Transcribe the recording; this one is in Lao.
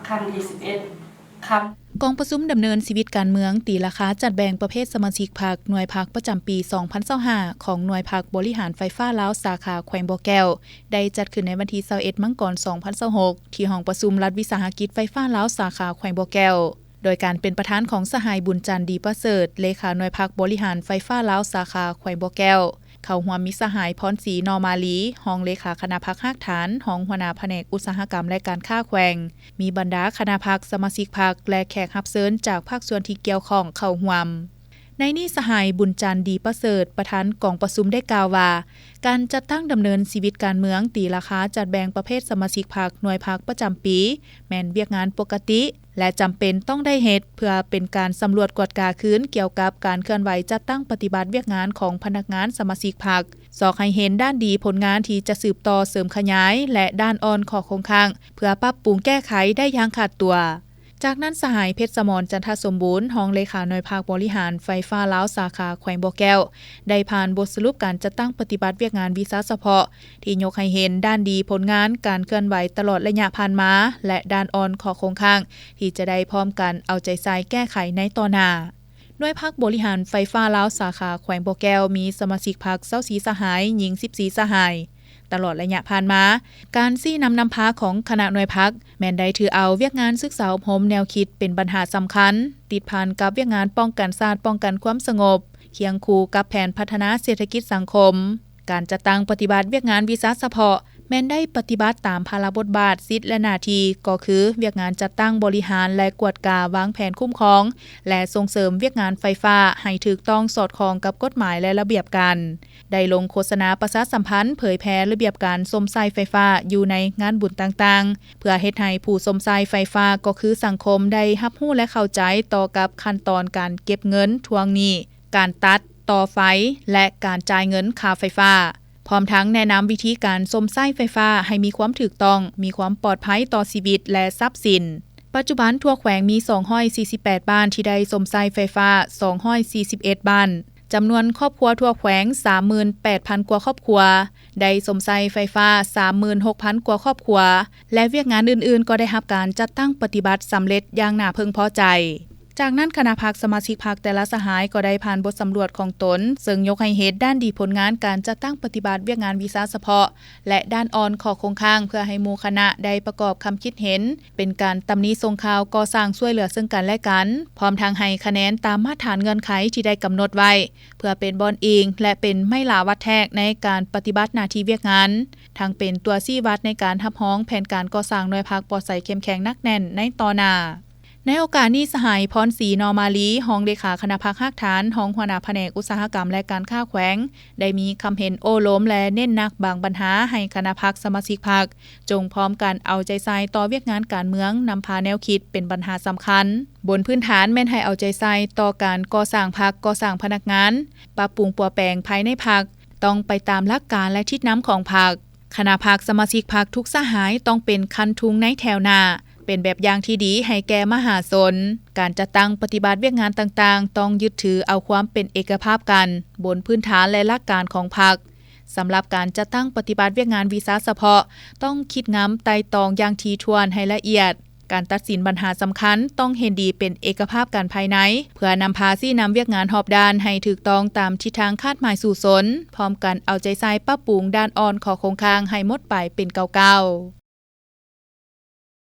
ຄັ້ງທີສິບເອັດ ຄຳ ກອງປະຊຸມດຳເນີນຊີວິດການເມືອງ ຕີລາຄາຈັດແບ່ງປະເພດສະມາຊິກພັກ ໜ່ວຍພັກປະຈຳປີສອງພັນຊາວຫ້າ ຂອງໜ່ວຍພັກບໍລິຫານໄຟຟ້າລາວສາຂາແຂວງບໍ່ແກ້ວ ໄດ້ຈັດຂຶ້ນໃນວັນທີຊາວເອັດ ມັງກອນ ສອງພັນຊາວຫົກ ທີ່ຫ້ອງປະຊຸມລັດວິສາຫະກິດໄຟຟ້າລາວສາຂາແຂວງບໍ່ແກ້ວ ໂດຍການເປັນປະທານຂອງສະຫາຍ ບຸນຈັນ ດີປະເສີດ ເລຂາໜ່ວຍພັກບໍລິຫານໄຟຟ້າລາວສາຂາແຂວງບໍ່ແກ້ວ. ເຂົ້າຮ່ວມມີສະຫາຍ ພອນສີ ໜໍ່ມາລີ ຮອງເລຂາຄະນະພັກຮາກຖານ, ຮອງຫົວໜ້າພະແນກອຸດສາຫະກຳ ແລະ ການຄ້າແຂວງ, ມີບັນດາຄະນະພັກ, ສະມາຊິກພັກ ແລະ ແຂກຮັບເຊີນຈາກພາກສ່ວນທີ່ກ່ຽວຂ້ອງເຂົ້າຮ່ວມ. ໃນນີ້ ສະຫາຍ ບຸນຈັນ ດີປະເສີດ ປະທານກອງປະຊຸມໄດ້ກ່າວວ່າ ການຈັດຕັ້ງດຳເນີນຊີວິດການເມືອງ ຕີລາຄາຈັດແບ່ງປະເພດສະມາຊິກພັກ ໜ່ວຍພັກປະຈຳປີ ແມ່ນວຽກງານປົກກະຕິ ແລະ ຈຳເປັນຕ້ອງໄດ້ເຮັດ ເພື່ອເປັນການສຳຫຼວດກວດກາຄືນກ່ຽວກັບການເຄື່ອນໄຫວຈັດຕັ້ງປະຕິບັດວຽກງານຂອງພະນັກງານສະມາຊິກພັກ, ຊອກໃຫ້ເຫັນດ້ານດີຜົນງານທີ່ຈະສືບຕໍ່ເສີມຂະຫຍາຍ ແລະ ດ້ານອ່ອນຂໍ້ຄົງຄ້າງ ເພື່ອປັບປຸງແກ້ໄຂໄດ້ຢ່າງຂາດຕົວ. ຈາກນັ້ນ ສະຫາຍ ເພັດສະໝອນ ຈັນທະສົມບູນ ຮອງເລຂາໜ່ວຍພັກບໍລິຫານໄຟຟ້າລາວສາຂາແຂວງບໍ່ແກ້ວ ໄດ້ຜ່ານບົດສະຫຼຸບການຈັດຕັ້ງປະຕິບັດວຽກງານວິຊາສະເພາະ ທີ່ຍົກໃຫ້ເຫັນດ້ານດີຜົນງານການເຄື່ອນໄຫວຕະຫຼອດໄລຍະຜ່ານມາ ແລະ ດ້ານອ່ອນຂໍ້ຄົງຄ້າງ ທີ່ຈະໄດ້ພ້ອມກັນເອົາໃຈໃສ່ແກ້ໄຂໃນຕໍ່ໜ້າ. ໜ່ວຍພັກບໍລິຫານໄຟຟ້າລາວສາຂາແຂວງບໍ່ແກ້ວ ມີສະມາຊິກພັກຊາວສີ່ສະຫາຍ, ຍິງສິບສີ່ສະຫາຍ. ຕະຫຼອດໄລຍະຜ່ານມາ, ການຊີ້ນຳນຳພາຂອງຄະນະໜ່ວຍພັກ ແມ່ນໄດ້ຖືເອົາວຽກງານສຶກສາອົບຮົມແນວຄິດເປັນບັນຫາສຳຄັນ, ຕິດພັນກັບວຽກງານປ້ອງກັນຊາດ, ປ້ອງກັນຄວາມສະຫງົບ, ຄຽງຄູ່ກັບແຜນພັດທະນາເສດຖະກິດສັງຄົມ. ການຈັດຕັ້ງປະຕິບັດວຽກງານວິຊາສະເພາະ ແມ່ນໄດ້ປະຕິບັດຕາມພາລະບົດບາດ, ສິດ ແລະ ໜ້າທີ່, ກໍຄືວຽກງານຈັດຕັ້ງ, ບໍລິຫານ ແລະ ກວດກາ, ວາງແຜນຄຸ້ມຄອງ ແລະ ສົ່ງເສີມວຽກງານໄຟຟ້າໃຫ້ຖືກຕ້ອງສອດຄ່ອງກັບກົດໝາຍ ແລະ ລະບຽບການ. ໄດ້ລົງໂຄສະນາປະຊາສຳພັນເຜີຍແຜ່ລະບຽບການຊົມໃຊ້ໄຟຟ້າຢູ່ໃນງານບຸນຕ່າງໆ ເພື່ອເຮັດໃຫ້ຜູ້ຊົມໃຊ້ໄຟຟ້າ ກໍຄືສັງຄົມ ໄດ້ຮັບຮູ້ ແລະ ເຂົ້າໃຈຕໍ່ກັບຂັ້ນຕອນການເກັບເງິນ, ທວງໜີ້, ການຕັດ, ຕໍ່ໄຟ ແລະ ການຈ່າຍເງິນຄ່າໄຟຟ້າ, ພ້ອມທັງແນະນຳວິທີການຊົມໃຊ້ໄຟຟ້າໃຫ້ມີຄວາມຖືກຕ້ອງ, ມີຄວາມປອດໄພຕໍ່ຊີວິດ ແລະ ຊັບສິນ. ປັດຈຸບັນທົ່ວແຂວງມີສອງຮ້ອຍສີ່ສິບແປດບ້ານທີ່ໄດ້ຊົມໃຊ້ໄຟຟ້າ, ສອງຮ້ອຍສີ່ສິບເອັດບ້ານ, ຈຳນວນຄອບຄົວທົ່ວແຂວງສາມໝື່ນແປດພັນກວ່າຄອບຄົວ, ໄດ້ຊົມໃຊ້ໄຟຟ້າສາມໝື່ນຫົກພັນກວ່າຄອບຄົວ ແລະ ວຽກງານອື່ນໆກໍໄດ້ຮັບການຈັດຕັ້ງປະຕິບັດສຳເລັດຢ່າງໜ້າເພິ່ງພໍໃຈ. ຈາກນັ້ນ ຄະນະພັກ, ສະມາຊິກພັກແຕ່ລະສະຫາຍກໍໄດ້ຜ່ານບົດສຳຫຼວດຂອງຕົນ, ເຊິ່ງຍົກໃຫ້ເຫັນດ້ານດີຜົນງານການຈັດຕັ້ງປະຕິບັດວຽກງານວິຊາສະເພາະ ແລະ ດ້ານອ່ອນຂໍ້ຄົງຄ້າງ ເພື່ອໃຫ້ໝູ່ຄະນະໄດ້ປະກອບຄຳຄິດເຫັນ, ເປັນການຕຳໜິສົ່ງຂ່າວ, ກໍ່ສ້າງຊ່ວຍເຫຼືອເຊິ່ງກັນ ແລະ ກັນ, ພ້ອມທັງໃຫ້ຄະແນນຕາມມາດຖານເງື່ອນໄຂທີ່ໄດ້ກຳນົດໄວ້ ເພື່ອເປັນບ່ອນອີງ ແລະ ເປັນໄມ້ຫຼາວັດແທກໃນການປະຕິບັດໜ້າທີ່ວຽກງານ, ທັງເປັນຕົວຊີ້ວັດໃນການຮັບຮອງແຜນການກໍ່ສ້າງໜ່ວຍພັກປອດໃສເຂັ້ມແຂງໜັກແໜ້ນໃນຕໍ່ໜ້າ. ໃນໂອກາດນີ້ ສະຫາຍ ພອນສີ ນໍມາລີ ຮອງເລຂາຄະນະພັກຮາກຖານ, ຮອງຫົວໜ້າພະແນກອຸດສາຫະກຳ ແລະ ການຄ້າແຂວງ ໄດ້ມີຄຳເຫັນໂອ້ລົມ ແລະ ເນັ້ນໜັກບາງບັນຫາໃຫ້ຄະນະພັກ, ສະມາຊິກພັກ ຈົ່ງພ້ອມກັນເອົາໃຈໃສ່ຕໍ່ວຽກງານການເມືອງ, ນຳພາແນວຄິດເປັນບັນຫາສຳຄັນ, ບົນພື້ນຖານແມ່ນໃຫ້ເອົາໃຈໃສ່ຕໍ່ການກໍ່ສ້າງພັກ, ກໍ່ສ້າງພະນັກງານ, ປັບປຸງປົວແປງພາຍໃນພັກ, ຕ້ອງໄປຕາມຫຼັກການ ແລະ ທິດນຳຂອງພັກ. ຄະນະພັກ, ສະມາຊິກພັກທຸກສະຫາຍຕ້ອງເປັນຄັນທຸງໃນແຖວໜ້າ, ເປັນແບບຢ່າງທີ່ດີໃຫ້ແກ່ມະຫາຊົນ. ການຈັດຕັ້ງປະຕິບັດວຽກງານຕ່າງໆ ຕ້ອງຍຶດຖືເອົາຄວາມເປັນເອກະພາບກັນ, ບົນພື້ນຖານ ແລະ ຫຼັກການຂອງພັກ. ສຳລັບການຈັດຕັ້ງປະຕິບັດວຽກງານວິຊາສະເພາະ ຕ້ອງຄິດງຳໄຕ່ຕອງຢ່າງຖີ່ຖ້ວນໃຫ້ລະອຽດ. ການຕັດສິນບັນຫາສຳຄັນຕ້ອງເຫັນດີເປັນເອກະພາບກັນພາຍໃນ ເພື່ອນຳພາຊີ້ນຳວຽກງານຮອບດ້ານໃຫ້ຖືກຕ້ອງຕາມທິດທາງຄາດໝາຍສູ້ຊົນ, ພ້ອມກັນເອົາໃຈໃສ່ປັບປຸງດ້ານອ່ອນຂໍ້ຄົງຄ້າງໃຫ້ໝົດໄປເປັນເກົ່າໆ.